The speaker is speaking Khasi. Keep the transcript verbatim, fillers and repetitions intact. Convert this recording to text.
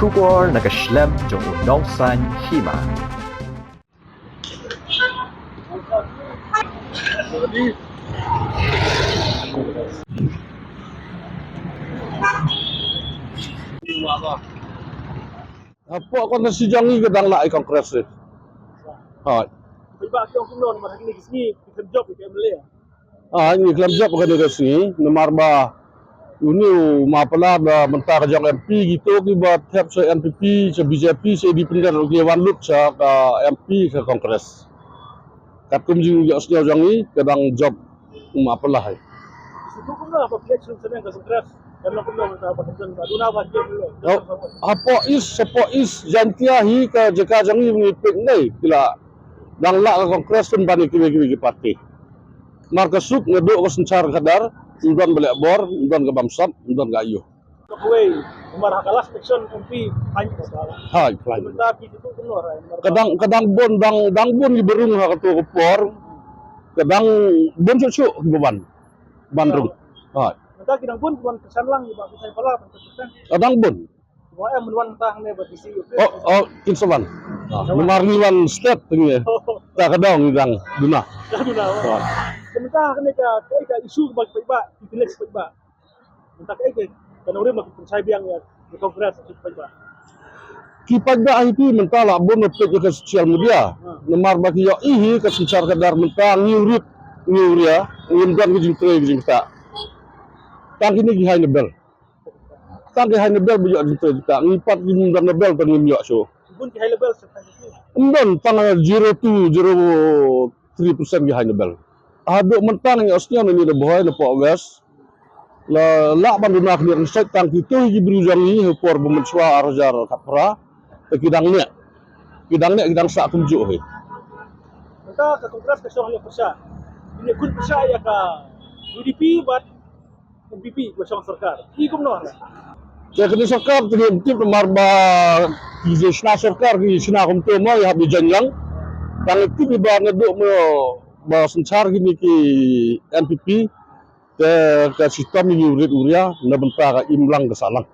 Khubor na ka shlem jong u nongsan hima. Hapoh konstituensi jong ngi ka dang lah ïa Congress. Hooid. Paidbah ki ong kumno namar ha kine ki sngi ki khlem jop ïa ka M L A? Ah, ngi khlem jop ha kane ka sngi namar ba une u Mapala da mynta ka jong M P, kito kiba thep sha N P P, sha B J P, sha independent ruh ki wan lut sha ka M P ka Congress. Katkum jingïohsngew jong ngi ka dang jop u Mapala hi. Shu kumno ba phi ïa shu seng ka Congress? Kan long kumno ba ka duna ba ki Oh, hapoh East, hapoh East Jaintia hi ka jaka jong ngi, ngi peit ne ki la dang lah ka Congress kum ban ïa kiwei kiwei ki party. Mar ka suk nga duh ka synshar khadar, ym don ba leh bor, ym don ka bamsap, ym don ka aïu. Kawei, namar ha ka last election M P, pynban. Hai, pynban. Mynta phi tu kumno, Rai? Namar Ka dang, ka dang bun, dang, dang bun kiba rung ha kato ka por. Ka dang bun shuh shuh kiba ban. Ban rung. Hai. Mynta ki dang bun kiba wan kyrshan lang kiba ki saiñ pala ban kyrshan. Ka dang bun. Ba em, wan mynta hangne ba D C. Oh, oh, kin sa wan. Ah, namar ngi wan state ngi. Oh. Ta ka dang ngi dang duna. Dang duna. Oh. Mynta hangne ka, ka, ka issue ba ki paidbah, ki village paidbah. Mynta kaei ka nongrim ba ki pynshai biang ïa ka Congress ki paidbah? Ki paidbah hi phi mynta la bun ba peit ïa ka social media. Hmm. Namar ba ki ïohi hi ka synshar khadar mynta ngi u rit ngi u ria, ngim don ka jingtrei ka jingktah. Tang kine ki high level. Tang ki high level ba ïoh jingtrei jingktah. Ngi pat ngim don level tang ngim ïoh shuh. Bun ki high level sa tang ki. Ym don tang zero two, zero three percent ki high level. Haduh mynta ngi ïohsngew na ngi na Bhoi na Pok West. La lah ban duna khlieh ringsait tang kito hi ki briew jong ngi ha por ba mynshuwa ar hajar khatphra. Te ki dang neh. Ki dang neh, ki dang sah kumjuh hi. Mynta ka Congress ka shong ha ïa pyrshah. Ïa khun pyrshah ïa ka U D P bad N P P ba shong sorkar. Ki kumno la? Te kane sorkar te ngim tip namar ba ki je shna sorkar ki shna kumto mo ïa hap ïa jan lang. Tang tip ba naduh mo ba synshar kine ki N P P. Te ka shitom ngi u rit u ria na bynta ka imlang ka sahlang.